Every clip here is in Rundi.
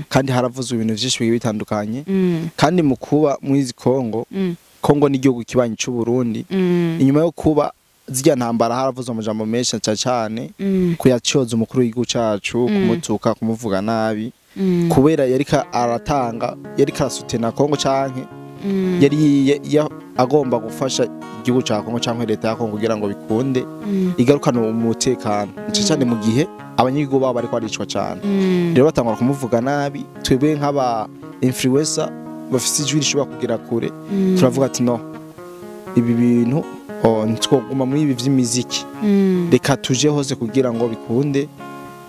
Kandi haravuzwe ibintu vyinshi bigiye bitandukanye. Kandi mu kuba mwizi Kongo, Kongo ni igihugu kibanyi c'u Burundi. Inyuma yo kuba zirya ntambara haravuzwe amajambo menshi cyane kuyacyoza umukuru w'igihugu cacu, kumutuka, kumuvuga nabi, kubera yarika aratanga, yarika arasutena Kongo canke yari agomba gufasha igihugu ca Kongo canke leta ya Kongo kugira ngo bikunde igarukane umutekano cyane mu gihe abanyagihugu babo bariko baricwa cyane. Rero batangura kumuvuga nabi, twebwe nk'aba influencer bafise ijwi rishobora kugera kure, turavuga ati no, ibi bintu ntitwoguma muri ibi vy'imiziki, reka tuje hose kugira ngo bikunde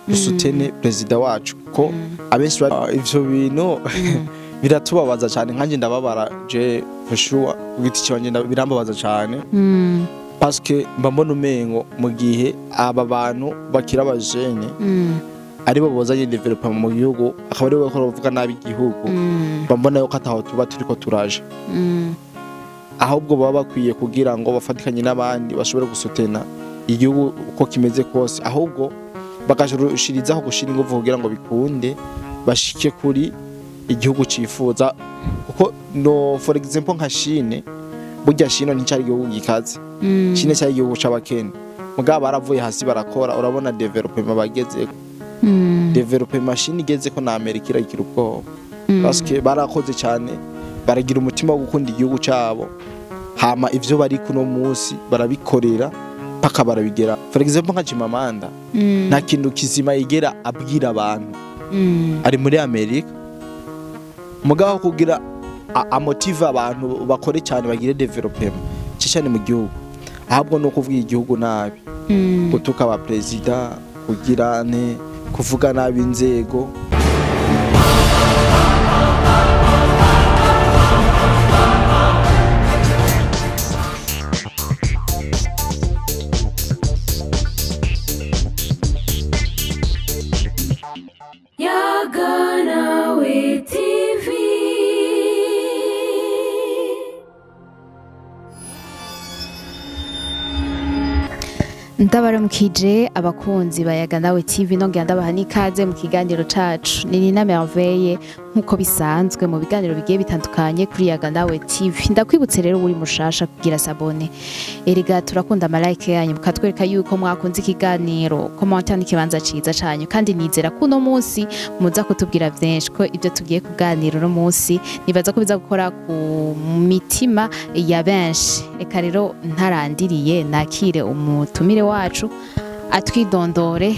dusutene perezida wacu, ko abenshi ivyo bintu biratubabaza cyane. Nkanjye ndababara je for sure, ku giti canje birambabaza cyane, parce que mba mbona umengo mu gihe aba bantu bakira abajene aribo bozanye development mu gihugu, akaba aribo bakora bavuga nabi igihugu, mba mbona yuko ataho tuba turiko turaje, ahubwo baba bakwiye kugira ngo bafatikanye n'abandi bashobore gusutena igihugu uko kimeze kose, ahubwo bagarushirizaho gushira ingufu kugira ngo bikunde bashike kuri igihugu cifuza. Kuko no for example nka Chine, burya Chine nticari igihugu gikaze, Chine cyari igihugu c'abakene, mugabo baravuye hasi barakora, urabona development bageze, development machine igeze ko na Amerika iragira ubwoba, parce que barakoze cyane, baragira umutima wo gukunda igihugu cabo, hama ivyo bari kuno munsi barabikorera paka barabigera. For example nka Chimamanda, nta kintu kizima yigera abwira abantu, ari muri Amerika, mugabo kugira amotive abantu bakore cyane bagire development cyane mu gihugu, ahubwo no kuvuga igihugu nabi, gutuka aba president, kugira ne kuvuga nabi inzego. Yaganawe TV. Ndabaramukije abakunzi ba Yaganawe TV, nongera ndabaha n'ikaze mu kiganiro cacu. Ni Nina Merveille nkuko bisanzwe mu biganiro bigiye bitandukanye kuri Yaganawe TV. Ndakwibutse rero uri mushasha kugira s'abonner. Erega turakunda ama like yanyu, mukatwereka yuko mwakunze ikiganiro, commentaire n'ikibanza ciza canyu, kandi nizera ko uno munsi muza kutubwira vyinshi, ko ibyo tugiye kuganira uno munsi nibaza ko biza gukora ku mitima ya benshi. Reka rero ntarandiriye nakire umutumire wacu atwidondore,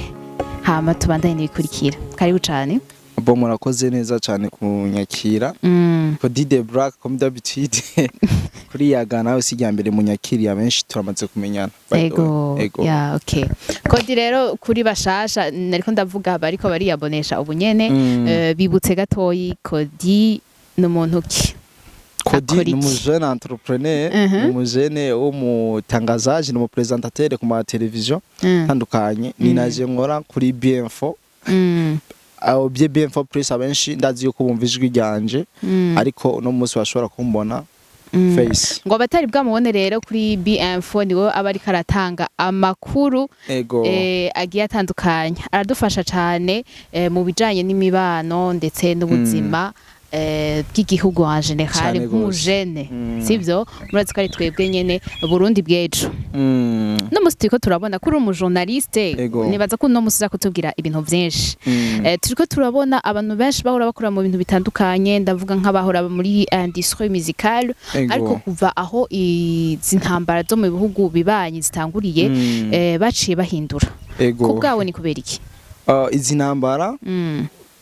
hama tubandanye n'ibikurikira. Karibu cane. Bo murakoze neza cyane kunyakira. Cody the Black comme d'habitude kuri Yaganawe si rya mbere munyakiriya, benshi turamaze kumenyana. Ego. Ya, okay. Cody rero kuri bashasha nariko ndavuga bariko bariyabonesha ubu nyene, bibutse gatoyi Cody n'umuntu ki? Cody ni umujene entrepreneur, ni umujene w'umutangazaji, ni umupresentateur ku ma television tandukanye, ni naje nkora kuri BM4. Aho BM4 Plus abenshi ndazi yuko bumva ijwi ryanje, ariko uno munsi bashobora kumbona face. Ngo batari bwamubone rero kuri BM4 niwe aba ariko aratanga amakuru agiye atandukanye, aradufasha cyane mu bijanye n'imibano ndetse n'ubuzima bw'igihugu en general nk'umujene, sivyo? Murazi ko ari twebwe nyene Burundi bw'ejo. No musi turiko turabona kuri umujournaliste, nibaza ko no musi uza kutubwira ibintu vyinshi. Turiko turabona abantu benshi bahora bakora mu bintu bitandukanye, ndavuga nk'abahora muri industrie musicale, ariko kuva aho izi ntambara zo mu bihugu bibanyi zitanguriye, baciye bahindura. Ku bwawe ni kubera iki? Izi ntambara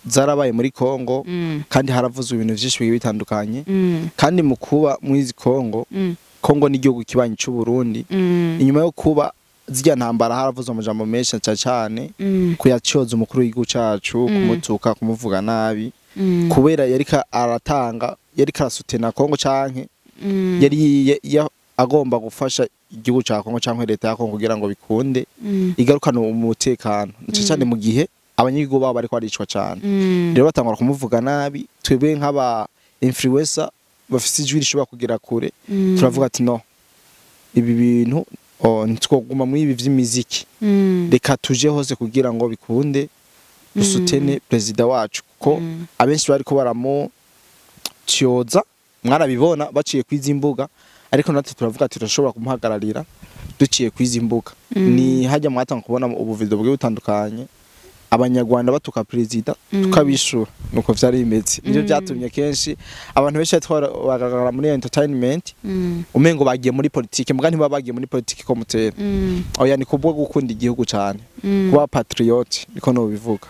zarabaye muri Kongo, kandi haravuzwe ibintu vyinshi bigiye bitandukanye. Kandi mu kuba mwizi Kongo, Kongo ni igihugu kibanyi c'u Burundi. Inyuma yo kuba zirya ntambara haravuzwe amajambo menshi cyane kuyacyoza umukuru w'igihugu cacu, kumutuka, kumuvuga nabi, kubera yarika aratanga, yarika arasutena Kongo canke yari agomba gufasha igihugu ca Kongo canke leta ya Kongo kugira ngo bikunde igarukane umutekano cyane mu gihe abanyagihugu babo bariko baricwa cyane. Rero batangura kumuvuga nabi, twebwe nk'aba influencer bafise ijwi rishobora kugera kure, turavuga ati no, ibi bintu ntitwoguma muri ibi vy'imiziki, reka tuje hose kugira ngo bikunde dusutene perezida wacu. Ko abenshi bariko baramucyoza, mwarabibona baciye kwizi mbuga, ariko natwe turavuga turashobora kumuhagararira duciye kwizi mbuga. Ni hajya mwatanga kubona ubuvido bwe butandukanye, abanyarwanda batuka president tukabishura, nuko vyari bimeze. Nivyo byatumye kenshi abantu benshi bagaragara muri entertainment umengo bagiye muri politike, muga ntiba bagiye muri politike ko mutera. Oya, ni kubwo gukunda igihugu cyane, kuba patriote, niko no bivuga.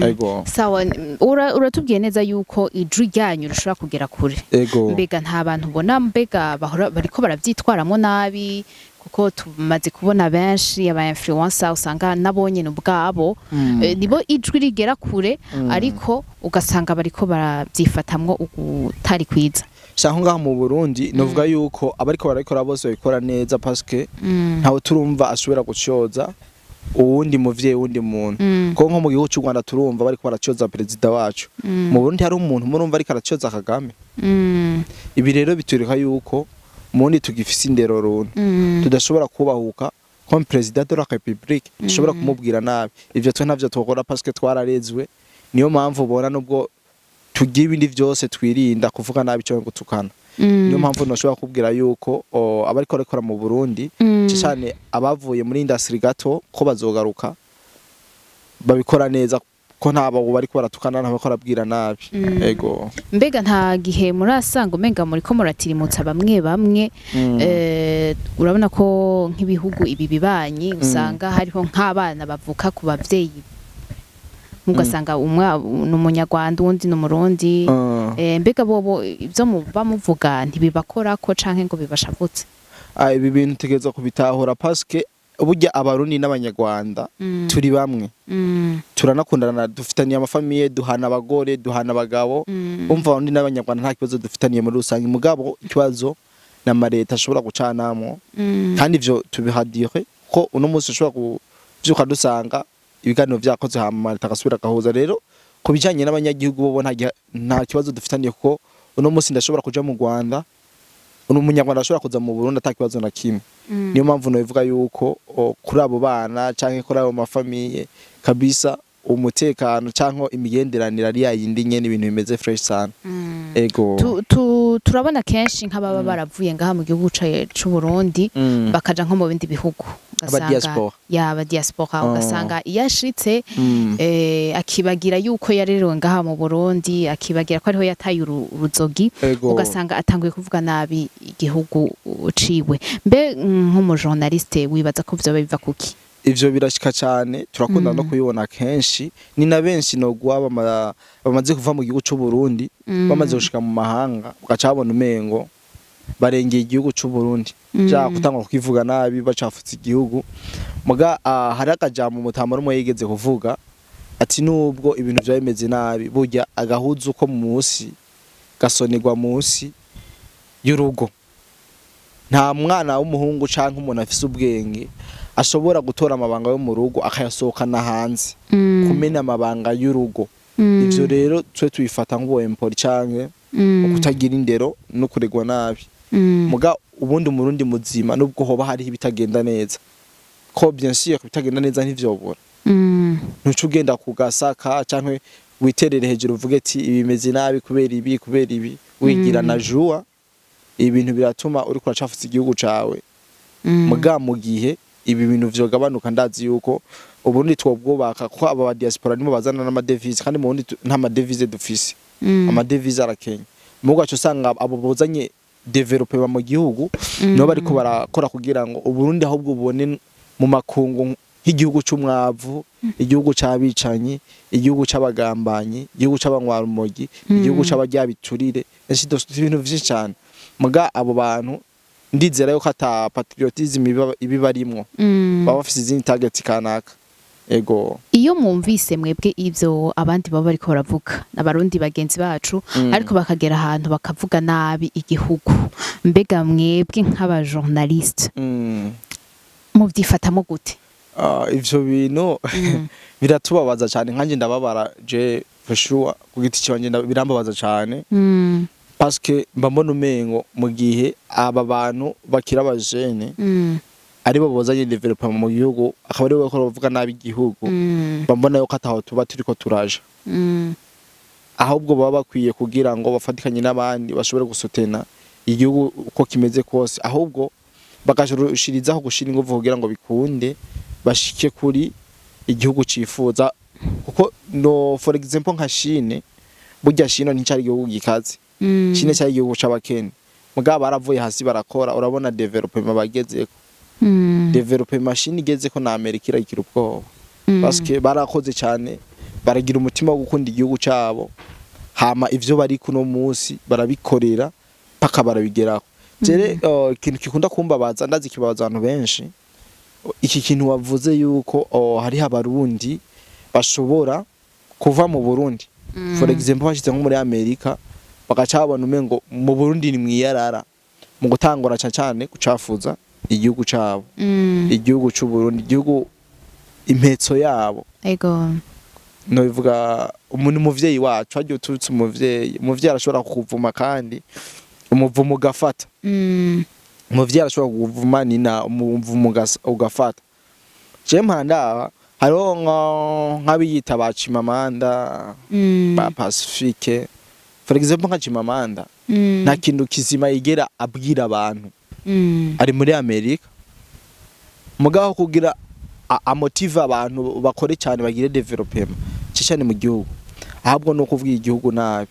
Ego. Sawa, uratubwiye neza yuko ijwi ryanyu rishobora kugera kure. Ego. Mbega nta bantu ubona mbega bahora bariko baravyitwaramo nabi, kuko tumaze kubona benshi aba influencer usanga nabonye n'ubwabo nibo ijwi rigera kure, ariko ugasanga bariko barabyifatamwo ugutari kwiza. Shaho ngaho mu Burundi novuga yuko abariko barabikora bose babikora neza, parce que ntawe turumva ashobora gucyoza uwundi muvyeyi wundi muntu. Ko nko mu gihugu cy'u Rwanda turumva bariko baracyoza president wacu. Mu Burundi hari umuntu murumva ariko aracyoza Kagame. Ibi rero biturika yuko mundi tugifise indero runtu tudashobora kubahuka comme president de la République, dushobora kumubwira nabi. Ivyo twe ntavyo twokora parce que twararezwe. Niyo mpamvu ubona nubwo tugira ibindi vyose twirinda kuvuga nabi cyo gutukana. Niyo mpamvu nashobora kubwira yuko abariko barakora mu Burundi cyane abavuye muri industry gato ko bazogaruka babikora neza, ko ntabo bariko baratukana ntabwo barabwira nabi. Ego. Mbega nta gihe murasanga umenga muri ko muratirimutsa bamwe bamwe? Urabona ko nk'ibihugu ibi bibanyi usanga hariho nk'abana bavuka ku bavyeyi, mugasanga umwe n'umunyarwanda uwundi n'umurundi. Mbega bobo ivyo muba muvuga ntibibakora ko canke ngo bibashavutse? Ibi bintu tegeza kubitahura parce que burya abarundi n'abanyarwanda turi bamwe, turanakundana, dufitaniye amafamiye, duhana abagore, duhana abagabo. Umva abarundi n'abanyarwanda nta kibazo dufitaniye muri rusange, mugabo ikibazo na mareta ashobora gucanamo. Kandi ivyo tubihadire ko uno munsi ushobora kuvyuka dusanga ibiganiro vyakoze hama mareta agasubira gahuza. Rero kubijanye n'abanyagihugu bobo nta kibazo dufitaniye, kuko uno munsi ndashobora kuja mu Rwanda, uno munyarwanda ashobora kuza mu Burundi atakibazo na kimwe. Niyo mpamvu novuga yuko kuri abo bana canke kuri abo mafamiye kabisa umutekano canke imigenderanire ari yayindi nyene, ibintu bimeze fresh sana. Ego. Turabona kenshi nk'ababa baravuye ngaha mu gihugu c'u Burundi bakaja nko mu bindi bihugu, ugasanga ya diaspora, ugasanga iyashitse akibagira yuko yarerewe ngaha mu Burundi, akibagira ko ariho yataye uruzogi, ugasanga atanguye kuvuga nabi igihugu ciwe. Mbe nk'umu journaliste wibaza ko vyoba biva kuki? Ivyo birashika cyane, turakunda no kubibona kenshi. Ni na benshi no guaba bamaze kuva mu gihugu c'u Burundi, bamaze gushika mu mahanga ugaca babona umengo barengeye igihugu c'u Burundi, ja kutangwa kukivuga nabi bacafutse igihugu. Muga hari akajambo umutama rumwe yigeze kuvuga ati nubwo ibintu vya bimeze nabi, burya agahuzu ko munsi gasonirwa munsi y'urugo. Nta mwana w'umuhungu canke umuntu afise ubwenge ashobora gutora amabanga yo mu rugo akayasohokana hanze, kumena amabanga y'urugo. Ivyo rero twe tubifata nk'ubuempori canke ukutagira indero no kuregwa nabi. Muga ubundi umurundi muzima nubwo hoba hariho ibitagenda neza, ko bien sûr bitagenda neza ntivyobora, ntuca ugenda kugasaka canke witerere hejuru uvuge ati ibimeze nabi kubera ibi kubera ibi, wigira na joie. Ibintu biratuma uriko uracafutsa igihugu cawe. Muga mu gihe ibi bintu vyogabanuka, ndazi yuko ubundi twobwubaka, kuko aba ba diaspora nimo bazana n'amadevise, kandi mu bundi nta madevise dufise, amadevise arakenya. Muga cyo usanga abo bozanye development mu gihugu nibo bariko barakora kugira ngo uburundi ahubwo ubone mu makungu nk'igihugu c'umwavu, igihugu c'abicanyi, igihugu c'abagambanyi, igihugu c'abanywarumogi, igihugu c'abaryabiturire, ibintu vyinshi cyane. Muga abo bantu ndizera yuko ata patriotism ibibarimwo, baba bafise izindi target kanaka. Ego. Iyo mwumvise mwebwe ivyo abandi baba bariko baravuga, abarundi bagenzi bacu, ariko bakagera ahantu bakavuga nabi igihugu, mbega mwebwe nk'aba journaliste muvyifatamo gute? Ivyo bintu biratubabaza cyane. Nkanje ndababara je for sure, ku giti canje birambabaza cyane. Parce que mba mbona umengo mu gihe aba bantu bakira abajene aribo bozanye development mu gihugu, akaba aribo bakora bavuga nabi igihugu, mba mbona yuko ataho tuba turiko turaja. Ahubwo baba bakwiye kugira ngo bafatikanye n'abandi bashobore gusutena igihugu uko kimeze kose, ahubwo bagarushirizaho gushira ingufu kugira ngo bikunde bashike kuri igihugu cifuza. Kuko no for example nka Chine, burya Chine nticari igihugu gikaze. Chine cyari igihugu c'abakene, mugabo baravuye hasi barakora, urabona development bagezeko. Development Chine igezeko na Amerika iragira ubwoba, parce que barakoze cyane, baragira umutima wo gukunda igihugu cabo, hama ivyo bari kuno munsi barabikorera paka barabigeraho. Jere ikintu kikunda kumbabaza, ndazi kibabaza abantu benshi, iki kintu wavuze yuko hariho abarundi bashobora kuva mu Burundi, for example bashize nko muri Amerika, bagaca babona umengo mu Burundi ni mwiyarara, mu gutangura cyane cyane gucafuza igihugu cabo, igihugu c'u Burundi, igihugu impetso yabo. Ego. No bivuga umuntu umuvyeyi wacu hagiye uturutse umuvyeyi, umuvyeyi arashobora kukuvuma kandi umuvumo ugafata. Umuvyeyi arashobora kukuvuma nina umuvumo ugafata. Je mpanda hariho nk'abiyita ba Chimamanda, ba Pacifique, for example nka Chimamanda, nta kintu kizima yigera abwira abantu. Ari muri Amerika, mugabo kugira amotive abantu bakore cyane bagire development cyane mu gihugu, ahubwo no kuvuga igihugu nabi,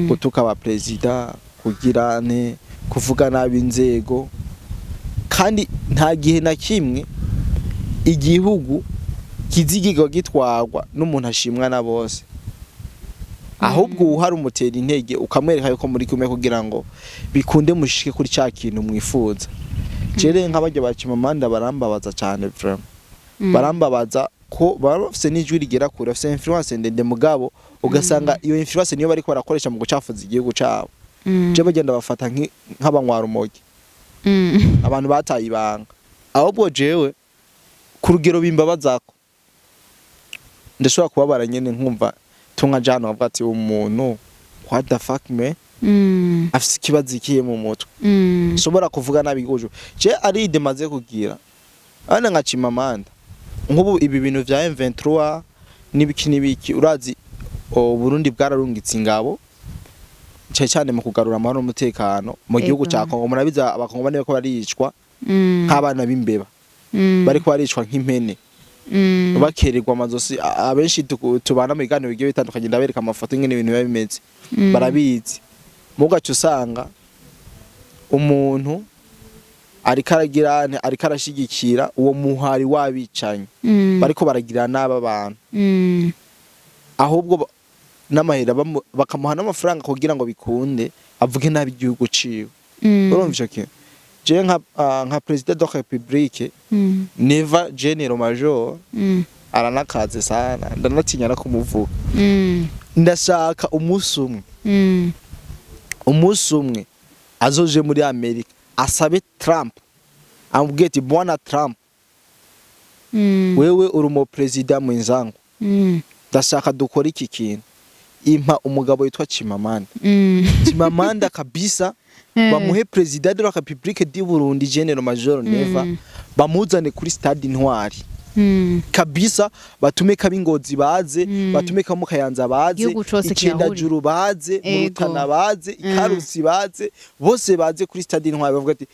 gutuka aba president, kugira ne kuvuga nabi inzego. Kandi nta gihe na kimwe igihugu kizigirwa gitwarwa n'umuntu ashimwa na bose, ahubwo uhari umutera intege ukamwereka yuko muri kumwe kugira ngo bikunde mushike kuri cya kintu mwifuza. Jere nk'abajya ba Chimamanda barambabaza cyane vraiment. Barambabaza ko baba bafise n'ijwi rigera kure, bafise influence ndende, mugabo ugasanga iyo influence niyo bariko barakoresha mu gucafuza igihugu cabo. Je bagenda bafata nk'abanywa rumogi, abantu bataye ibanga. Ahubwo jewe ku rugero bimbabazako ndashobora kubabara nyene nkumva tunka jana bavuga ati umuntu what the fuck me, afise ikibazo ikiye mu mutwe, nshobora kuvuga nabi guje. Je ari ide maze kugira ana nka Chimamanda nk'ubu ibi bintu vya M23 n'ibiki n'ibiki, urazi Burundi bwararungitse ingabo cyane cyane mu kugarura amahoro n'umutekano mu gihugu cya Kongo. Murabiza abakongo bane ko baricwa nk'abana b'imbeba, bariko baricwa nk'impene, bakererwa amazosi. Abenshi tubana mu biganiro bigiye bitandukanye, ndabereka amafoto ingene ibintu biba bimeze, barabizi. Mugace usanga umuntu ariko aragira ariko arashigikira uwo muhari wabicanye, bariko baragira n'aba bantu, ahubwo n'amahera bakamuha n'amafaranga kugira ngo bikunde avuge nabi igihugu ciwe. Urumva ico kintu? Je nka president de la République, Neva General Major, aranakaze sana, ndanatinya no kumuvuga. Ndashaka umunsi umwe, umunsi umwe azoje muri Amerika asabe Trump, amubwiye ati bwana Trump, wewe uri umu president mwenzangu, ndashaka dukora iki kintu, impa umugabo witwa Chimamanda. Chimamanda kabisa, bamuhe president de la République du Burundi General Major Neva, bamuzane kuri stade Intwari. Kabisa batume kabingozi baze, batume kamukayanza baze, Icendajuru baze, Murutana baze, Ikarusi baze, bose baze kuri stade Intwari, bavuga ati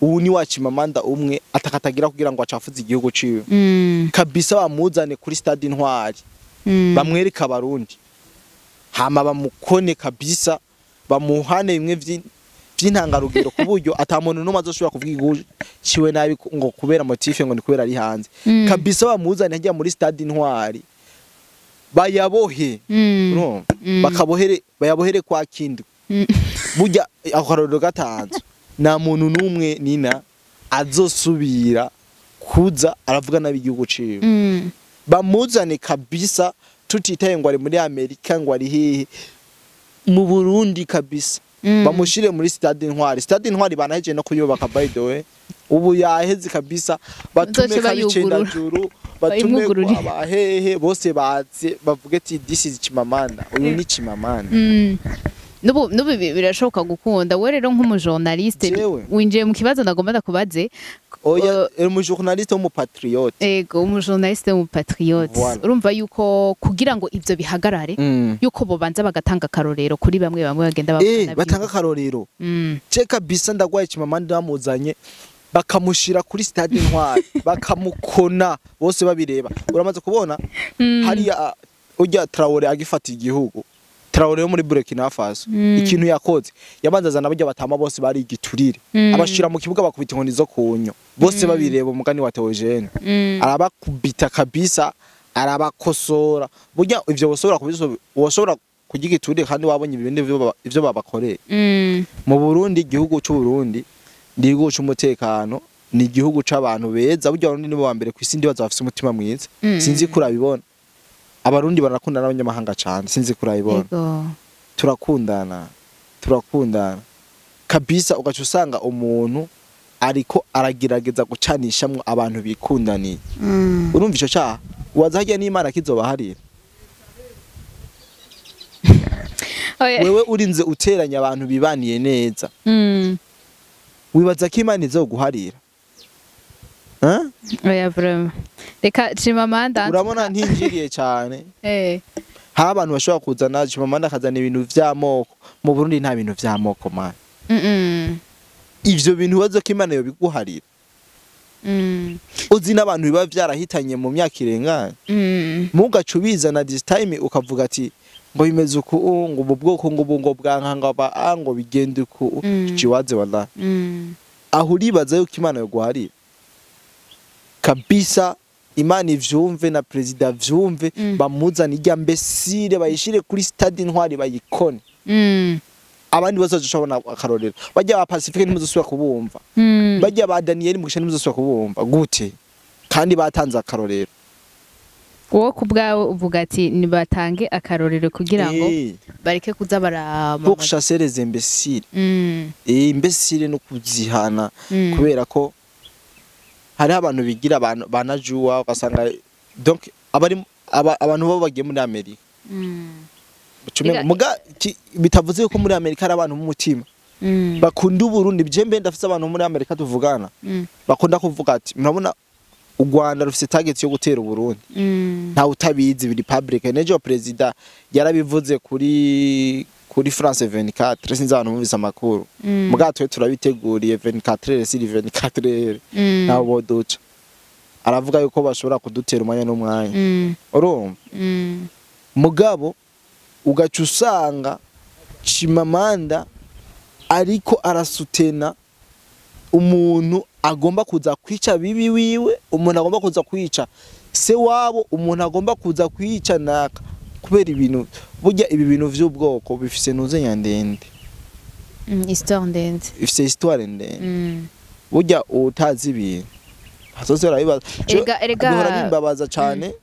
ubu ni wa Chimamanda umwe atakatagira kugira ngo acafuze igihugu ciwe. Kabisa bamuzane kuri stade Intwari, bamwereka abarundi, hama bamukone kabisa, bamuhane bimwe vy'intangarugero ku buryo atamuntu n'umwe azoshobora kuvuga igihugu ciwe nabi ngo kubera motif ngo ni kubera ari hanze. Kabisa bamuzane hajya muri stade Intwari, bayabohe, bakabohere, bayabohere kwa kindi. Burya akarorero gatanzwe, nta muntu n'umwe nina azosubira kuza aravuga nabi igihugu ciwe. Bamuzane kabisa, tutitaye ngo ari muri Amerika ngo ari hehe, mu Burundi kabisa. Bamushire muri stade Intwari. Stade Intwari banaheje no kuyubaka by the way, ubu yaheze kabisa. Batume kabicendajuru, batume abahehe bose baze bavuge ati this is Chimamanda, uyu ni Chimamanda. Nubu birashoboka gukunda. We rero nk'umujournaliste winjiye mu kibazo ndagomba ndakubaze. Oya, umujournaliste w'umupatriote. Ego, umujournaliste w'umupatriote. Voilà. Urumva yuko kugira ngo ivyo bihagarare, yuko bobanza bagatanga akarorero kuri bamwe bamwe bagenda bavuga. Batanga akarorero. Je kabisa ndagwaye Chimamanda bamuzanye bakamushira kuri stade Intwari, bakamukona bose babireba. Uramaze kubona hariya ujya Traoré agifata igihugu, Traoré yo muri Burkina Faso, ikintu yakoze yabanza azana bajya batama bose bari igiturire, abashira mu kibuga bakubita inkoni zo kunyo bose babireba, umugani wa Theogene arabakubita kabisa, arabakosora. Burya ivyo bosobora kubiso woshobora kugira igiturire kandi wabonye ibindi ivyo babakoreye. Mu Burundi, igihugu c'u Burundi ni igihugu c'umutekano, ni igihugu c'abantu beza. Burya Abarundi nibo ba mbere kw'isi ndibaza bafise umutima mwiza. Sinzi ko urabibona, Abarundi barakundana n'abanyamahanga cane, sinzi ko urabibona. Turakundana, turakundana kabisa. Ugaca usanga umuntu ariko aragerageza gucanishamwo abantu bikundaniye. Urumva ico caha waza harya n'Imana kizobaharira. Wewe urinze uteranya abantu bibaniye neza, wibaza ko Imana izoguharira? Oya vraiment. Reka Chimamanda, urabona ntinjiriye cyane. Hari abantu bashobora kuzana Chimamanda akazana ibintu vy'amoko. Mu Burundi nta bintu vy'amoko man. Ivyo bintu wazo ko Imana yobiguharira. Uzi n'abantu biba vyarahitanye mu myaka irenganye. Mugaca ubizana this time ukavuga ati ngo bimeze uku, ngo ubu bwoko ngo ubu ngo bwankanga ba ngo bigende uku. Ciwaze wallahi. Aho uribaza yuko Imana yoguharira kabisa. Imana ivyumve na president avyumve, bamuzana irya mbesire bayishire kuri stade Intwari bayikone. Abandi bazoca akarorero. Bajya ba Pacifique ntimuzosubira kubumva. Bajya ba Daniel Mugisha ntimuzosubira kubumva gute kandi batanze akarorero. Wowe ku bwawe uvuga ati nibatange akarorero kugira ngo bareke kuza bara pour chasser les imbéciles. Imbéciles no kuzihana, kubera ko hariho abantu bigira abantu banajuwa ugasanga donc abari abantu bo bagiye muri Amerika. Muga bitavuze ko muri Amerika ari abantu b'umutima bakunda Uburundi. Jembe ndafise abantu muri Amerika tuvugana bakunda kuvuga ati murabona u Rwanda rufise target yo gutera Uburundi. Nta utabizi biri public. Nejo president yarabivuze kuri France 24, sinzi abantu bumvise amakuru. Muga twe turabiteguriye 24 sur 24 nabo boduca. Aravuga yuko bashobora kudutera umwanya n'umwanya. Urumva? Mugabo ugaca usanga Chimamanda ariko arasutena umuntu agomba kuza kwica bibi wiwe, umuntu agomba kuza kwica se wabo, umuntu agomba kuza kwica naka, kubera ibintu burya ibi bintu vy'ubwoko bifise ntuze nyandende. Histoire ndende. Ifise histoire ndende. Burya utazi ibintu hazoze urabibaza. Erega bihora bimbabaza cane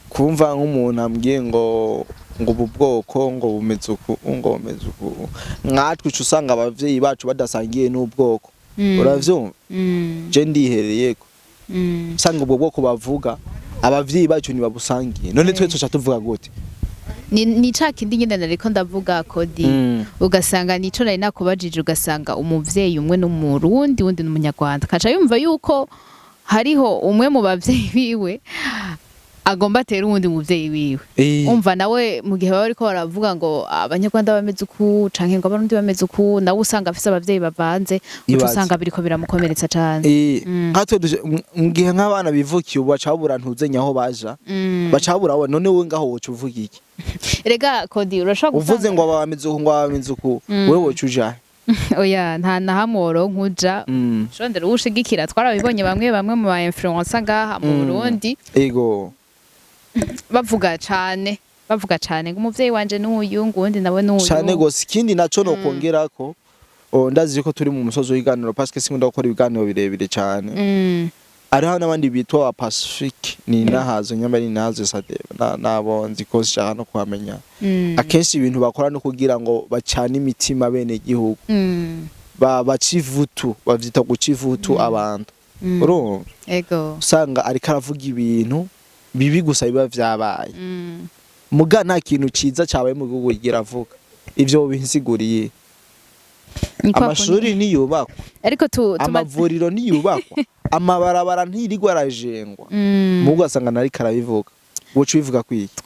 kumva nk'umuntu ambwiye ngo ubu bwoko ngo bumeze uku, ngo bumeze uku. Nkatwe uca usanga abavyeyi bacu badasangiye n'ubwoko. Uravyumva? Je ndihereyeko. Usanga ubwo bwoko bavuga abavyeyi bacu ntibabusangiye. None twe tuca tuvuga gute? Ni ca kindi nyene nariko ndavuga Kodi. Ugasanga nico nari nakubajije, ugasanga umuvyeyi umwe n'umurundi undi n'umunyarwanda. Kaca yumva yuko hariho umwe mu bavyeyi biwe agomba atera uwundi muvyeyi wiwe. Umva nawe mu gihe baba bariko baravuga ngo abanyarwanda bameze uku canke ngo abarundi bameze uku, nawe usanga afise abavyeyi bavanze, uca usanga biriko biramukomeretsa cane. Nkatwe mu gihe nk'abana bivukiye ubu baca babura ntuzenya aho baja, baca babura none wewe ngaho woca uvuga iki? Erega Kodi urashobora uvuze ngo aba bameze uku ngo aba bameze uku, wewe woca uja? Oya, nta na hamwe woronka uja. Shondera uwushigikira twarabibonye bamwe bamwe mu ba influencer ngaha mu Burundi. Ego. Bavuga cane ngo umuvyeyi wanje n'uyu ngundi nawe n'uyu cane gose. Ikindi naco no kongerako, ndazi ko turi mu musozo w'iganiro parce que sinkunda gukora ibiganiro birebire cane. Hariho n'abandi bitwa ba Pacifique ni nahazo nyamara ni nahazo sadeba nabo nzi ko shaka no kuhamenya. Akenshi ibintu bakora no kugira ngo bacane imitima bene gihugu. Bacivutu bavyita gucivutu abantu. Urumva? Ego. Usanga ariko aravuga ibintu bibi gusa biba vyabaye. Muga nta kintu ciza cabaye mu gihugu yigira avuga. Ivyo binsiguriye. Amashuri niyubakwa, ariko amavuriro niyubakwa, amabarabara ntirirwa arajengwa. Mugo asanga nari karabivuga. Wocu bivuga kwiki?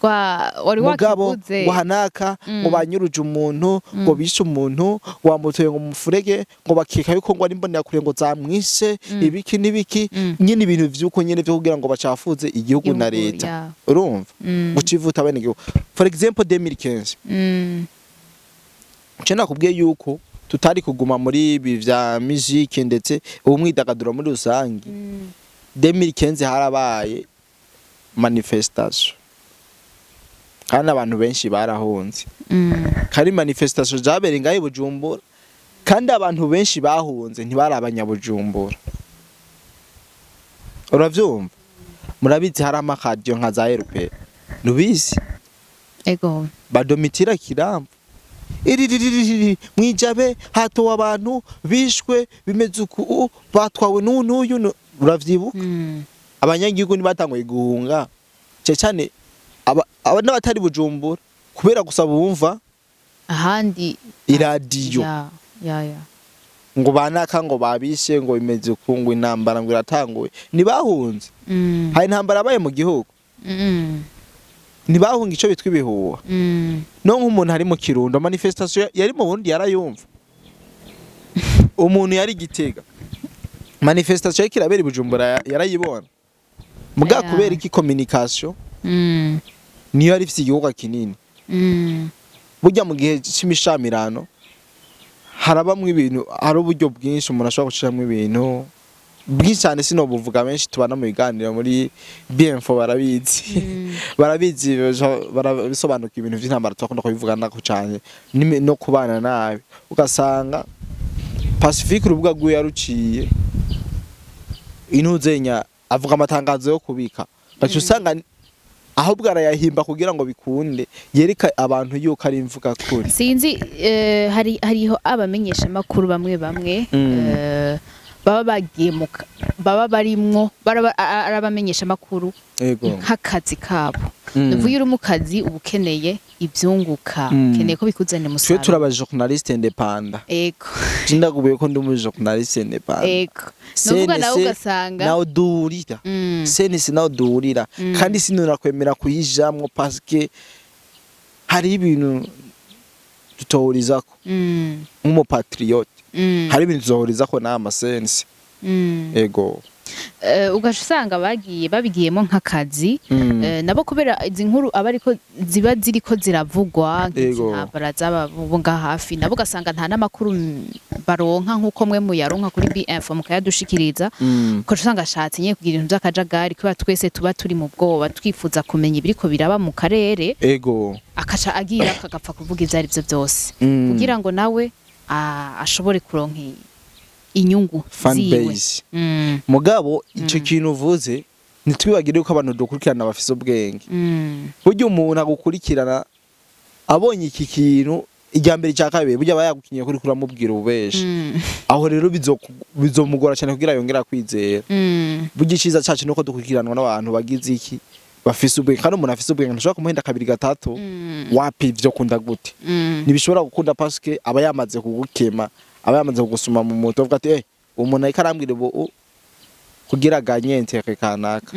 Wari wakivuze ngo hanaka ngo banyuruje umuntu, ngo bishe umuntu, wamutoye ngo mufurege, ngo bakeka yuko ngo ari imbonera kure ngo zamwishe ibiki nibiki, nyine ibintu vyuko nyine vyo kugira ngo bacafuze igihugu na leta. Urumva? Gucivuta bene igihugu. For example 2015. Nce nakubwiye yuko tutari kuguma muri ibi vya musique ndetse umwidagaduro muri rusangi. 2015 harabaye manifestation kandi abantu benshi barahunze. Kari manifestation zabereye ngaho Bujumbura kandi abantu benshi bahunze ntibari abanyabujumbura. Uravyumva? Murabizi hari amakadiyo nka za RP. Nubizi? Ego. Badomitira kirambo. Iri mwijabe hatowe abantu bishwe bimeze uku batwawe n'uyu uravyibuka? Abanyagihugu nibatanguye guhunga cyane aba n'abatari Bujumbura kubera gusa bumva ahandi iradiyo ya ngo banaka ngo babishe ngo bimeze uku ngo intambara ngo iratanguye nibahunze. Hari intambara abaye mu gihugu. Nibahunga ico bitwa ibihuha. No nk'umuntu ari mu Kirundo manifestation yari mu Burundi yarayumva. Umuntu yari Gitega manifestation y'ikirabera Bujumbura yarayibona. Muga kubera iki communication niyo ari ifite igihugu kinini. Burya mu gihe cy'imishamirano harabamwe ibintu, hari uburyo bwinshi umuntu ashobora guciramo ibintu bwinshi cyane, sinobuvuga benshi tubana mu biganiro muri BM4 barabizi. Barabizi barabisobanuka ibintu by'intambara twakunda kubivuga nako cyane no kubana nabi. Ugasanga Pacifique urubuga rwe yaruciye intuzenya avuga amatangazo yo kubika, gacu usanga ahubwo arayahimba kugira ngo bikunde yereka abantu yuko ari imvuga kuri. Sinzi hariho abamenyesha makuru bamwe bamwe baba bagiye baba barimwo arabamenyesha makuru nk'akazi kabo. Nuvuye uri mu kazi ubukeneye ibyunguka, ukeneye ko bikuzanira umusaruro. Twe turaba journaliste independant. Ego. Ndagubuye ko ndi mu journaliste independant. Ego. Nuvuga nawe ugasanga nawe durira. CNC nawe durira. Kandi sinurakwemera kuyijamwo parce que hari ibintu tutohurizako. Nk'umu patriote. Hari ibintu tuzohurizako n'ama CNC. Ego. Ugaca usanga bagiye babigiyemo nk'akazi nabo kubera izi nkuru aba ariko ziba ziriko ziravugwa nk'intambara z'ababo ngaha hafi, nabo ugasanga nta n'amakuru baronka nk'uko mwe muyaronka kuri BF mukayadushikiriza. Ugaca usanga ashatse nyine kugira ibintu by'akajagari kubera twese tuba turi mu bwoba twifuza kumenya ibiriko biraba mu karere. Ego. Akaca agira akagapfa kuvuga ivyo ari byo byose kugira ngo nawe ashobore kuronka inyungu ziwe. Mugabo ico kintu uvuze ntitwibagire ko abantu dukurikirana bafise ubwenge. Burya umuntu agukurikirana abonye iki kintu irya mbere cya kabiri burya aba yagukinye kuri kuramubwira ububeshi. Aho rero bizomugora cyane kugira yongera kwizera. Burya iciza cacu nuko dukurikiranwa n'abantu bagize iki bafise ubwenge, kandi umuntu afise ubwenge ntashobora kumuhenda kabiri gatatu wapi ivyo kunda gute. Ntibishobora gukunda parce que aba yamaze kugukema, aba yamaze kugusuma mu mutwe avuga ati umuntu ariko arambwira ubu kugira ganye ntere kanaka.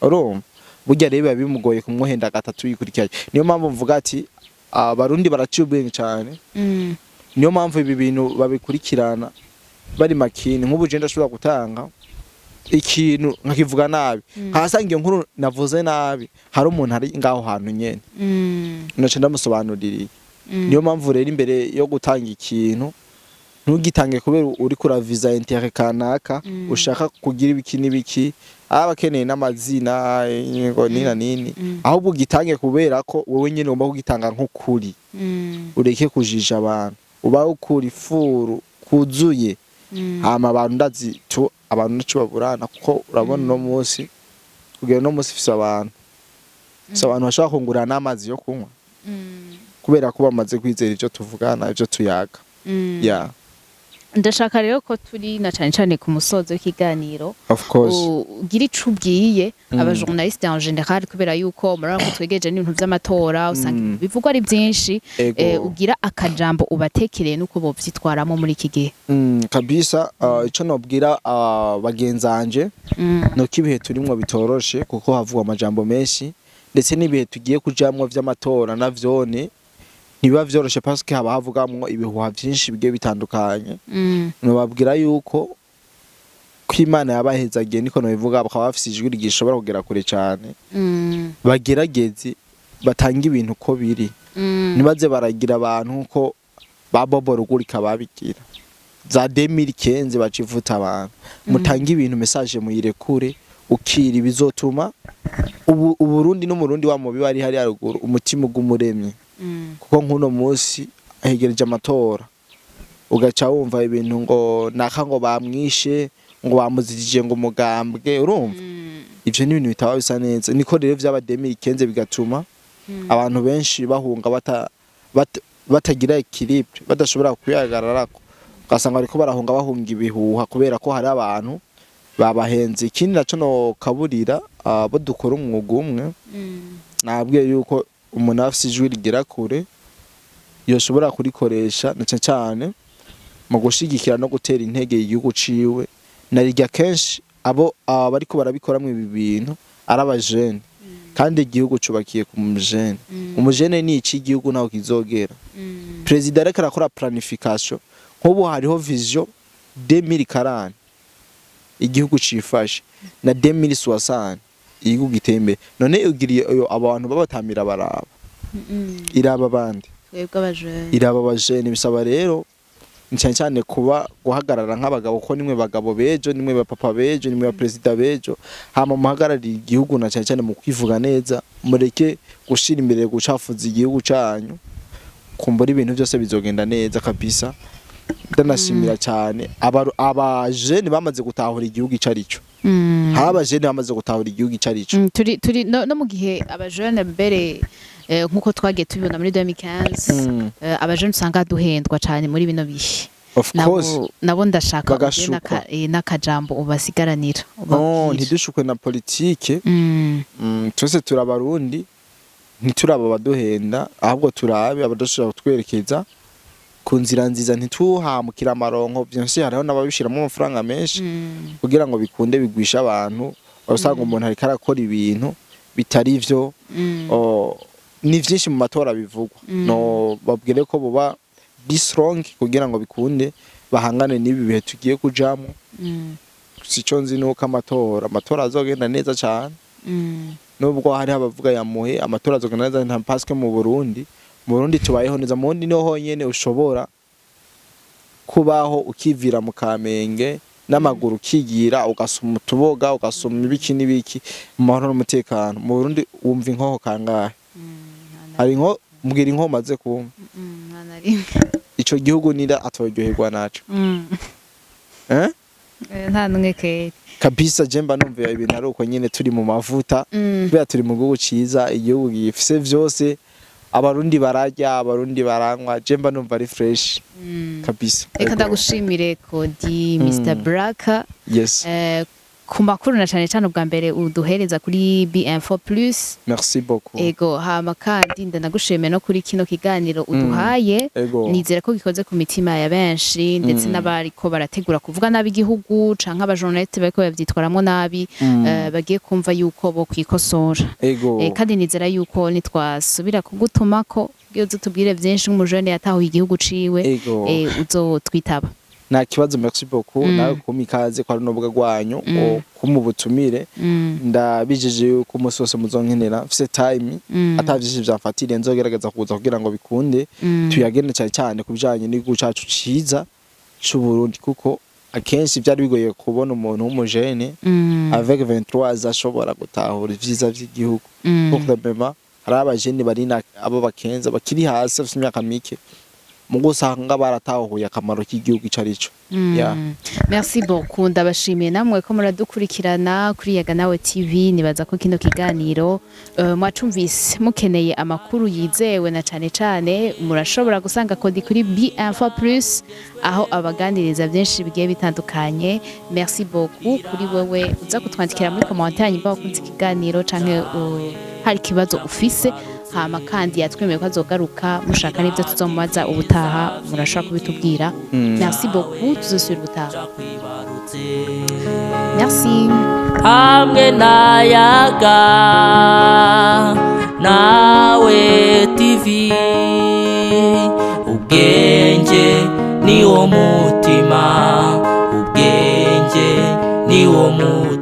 Urumva burya rero biba bimugoye kumuhenda gatatu yikurikiranye. Niyo mpamvu mvuga ati abarundi baraciye ubwenge cyane. Niyo mpamvu ibi bintu babikurikirana bari makini. Nk'ubu je ndashobora gutanga ikintu nkakivuga nabi, nkasanga iyo nkuru navuze nabi hari umuntu ari ngaho hantu nyene nace ndamusobanuririye. Niyo mpamvu rero imbere yo gutanga ikintu ntugitange kubera uri kuraviza intérêt kanaka ushaka kugira ibiki nibiki abakeneye n'amazina ngo nina nini, ahubwo ugitange kubera ko wowe nyene ugomba kugitanga nk'ukuri. Ureke kujija abantu, uba ukuri furu kuzuye. Hama abantu ndazi tu abantu nico baburana kuko urabona no munsi kugira no munsi fise abantu so abantu bashaka kungurana n'amazi yo kunywa kubera ko bamaze kwizera ivyo tuvugana ivyo tuyaga. Yeah. Ndashaka rero ko turi na cane cane ku musozo w'ikiganiro, Of course. ugira ico ubwiye abajournaliste en général, kubera yuko murabona ko twegereje n'ibintu vy'amatora, usanga ibintu bivugwa ari byinshi. Ugira akajambo ubatekereye n'uko bovyitwaramo muri iki gihe. Kabisa, ico nobwira bagenzanje nuko ibihe turimwo bitoroshe, kuko havugwa amajambo menshi, ndetse n'ibihe tugiye kujamwo vy'amatora navyone ntibiba vyoroshe, parce que haba havugamwo ibihuha vyinshi bigiye bitandukanye. Nobabwira yuko ko Imana yabahezagiye, niko nobivuga, bakaba bafise ijwi rigishobora kugera kure cane. Bagerageze batange ibintu uko biri, ntibaze baragira abantu ko ba Bobo Rugurika babigira za 2015, bacivuta abantu. Mutange ibintu, message muyirekure ukira, bizotuma ubu Uburundi n'Umurundi wa mubi bari hari haruguru umutima ugumuremye. Kuko nk'uno munsi hegereje amatora, ugaca wumva ibintu ngo naka ngo bamwishe, ngo bamuzijije, ngo umugambwe, urumva ivyo ni ibintu bitaba bisa neza. Niko rero vyaba 2015, bigatuma abantu benshi bahunga batagira équilibre, badashobora kwihagararako, ugasanga bariko barahunga, bahunga ibihuha, kubera ko hari abantu babahenze. Ikindi naco no kaburira abo dukora umwuga umwe, nabwiye yuko umuntu afise ijwi rigera kure yoshobora kurikoresha na cane cane mu gushigikira no gutera intege igihugu ciwe. Narirya kenshi abo bariko barabikoramwo ibi bintu ari abajene, kandi igihugu cubakiye ku mujene. Umujene ni iki igihugu naho kizogera. Perezida ariko arakora planification, nk'ubu hariho vision 2040 igihugu cifashe, na 2060 igihugu giteye imbere. None ugiriye iyo abantu babatamira baraba, iraba abandi, Twebwe abajene. Iraba abajene. Bisaba rero ni cyane cyane kuba guhagarara nk'abagabo, ko nimwe bagabo bejo, nimwe ba papa bejo, nimwe ba perezida bejo. Hama muhagararire igihugu na cyane cyane mu kwivuga neza, mureke gushira imbere gucafuza igihugu canyu, kumbura ibintu byose bizogenda neza kabisa. Ndanashimira cyane abajene bamaze gutahura igihugu ico arico. Hari abajene bamaze gutahura igihugu ico arico. Turi no mu gihe abajene mbere, nkuko twagiye tubibona muri 2015, abajene usanga duhendwa cyane muri bino bihe. Of course. Nabo ndashaka ugire Bagashukwa. n'akajambo ubasigaranira, No, ubabwire. ntidushukwe na politike. Twese turabarundi, ntituraba abaduhenda, ahubwo turabe abadushobora kutwerekeza ku nzira nziza, ntituhamukire amaronko. Vyinshi hariho n'ababishiramo amafaranga menshi kugira ngo bikunde bigwishe abantu. Usanga umuntu ariko arakora ibintu bitari vyo. Ni vyinshi mu matora bivugwa. No babwire ko boba be strong kugira ngo bikunde bahangane n'ibi bihe tugiye kujamwo. Sico nzi nuko amatora azogenda neza cane, nubwo hari abavuga yamuhe. Amatora azogenda neza, nta paske mu Burundi tubayeho neza. Mu Burundi niho honyene ushobora kubaho ukivira mu Kamenge n'amaguru, ukigira ugasoma utuboga, ugasoma ibiki n'ibiki mu mahoro n'umutekano. Mu Burundi wumva inkoho kangahe? Hari inko, mbwira inko maze kumva. Nta na rimwe. Ico gihugu nira atoryoherwa naco? Eh? Nta numwe keri. Kabisa, je mba numva ibintu ari uko nyene, turi mu mavuta, kubera turi mu gihugu ciza, igihugu gifise vyose. Abarundi bararya, Abarundi baranywa, je mba numva ari fresh kabisa. Reka Ego. ndagushimire Kodi Mr Black, Yes. ku makuru na cane cane ubwa mbere uduhereza kuri BM4 Plus. Merci beaucoup. Ego, hama kandi ndanagushimiye no kuri kino kiganiro uduhaye. Ego. Nizera ko gikoze ku mitima ya benshi, ndetse n'abariko barategura kuvuga nabi igihugu canke abajournaliste bariko bavyitwaramwo nabi, bagiye kumva yuko bo kwikosora. Ego. Kandi nizera yuko nitwasubira kugutumako kugira uze utubwire vyinshi nk'umujene yatahuye igihugu ciwe, Ego. Uzotwitaba. Nta kibazo, merci beaucoup. Nawe kumpa ikaze kwa runo rubuga rwanyu, kuma ubutumire. Ndabijeje yuko umunsi wose muzonkenera mfise time, ata vyinshi vyamfatiriye, nzogerageza kuza kugira ngo bikunde, tuyagene cyane cyane ku bijanye n'igihugu cacu ciza c'u Burundi, kuko akenshi byari bigoye kubona umuntu w'umujene avec 23 ans ashobora gutahura ivyiza vy'igihugu. Pour le moment hari abajene bari abo bakenza bakiri hasi, bafite imyaka mike. Mu gusanga baratahuye akamaro k'igihugu ico arico. Yeah. Merci beaucoup, ndabashimiye namwe ko muradukurikirana kuri Yaga Nawe TV. Nibaza ko kino kiganiro mwacumvise. Mukeneye amakuru yizewe na cane cane, murashobora gusanga kodi kuri B-Info Plus, aho abaganiriza byinshi bigiye bitandukanye. Merci beaucoup kuri wewe uza kutwandikira muri commentaire nyimba wakunze ikiganiro canke hari ikibazo ufise. Hama kandi yatwemeye ko azogaruka. Mushaka n'ibyo tuzomubaza ubutaha, murashobora kubitubwira. Merci beaucoup, tuzosubira ubutaha. Merci. Hamwe n'Ayaga Nawe TV, ubwenge ni wo mutima, ubwenge ni wo mutima.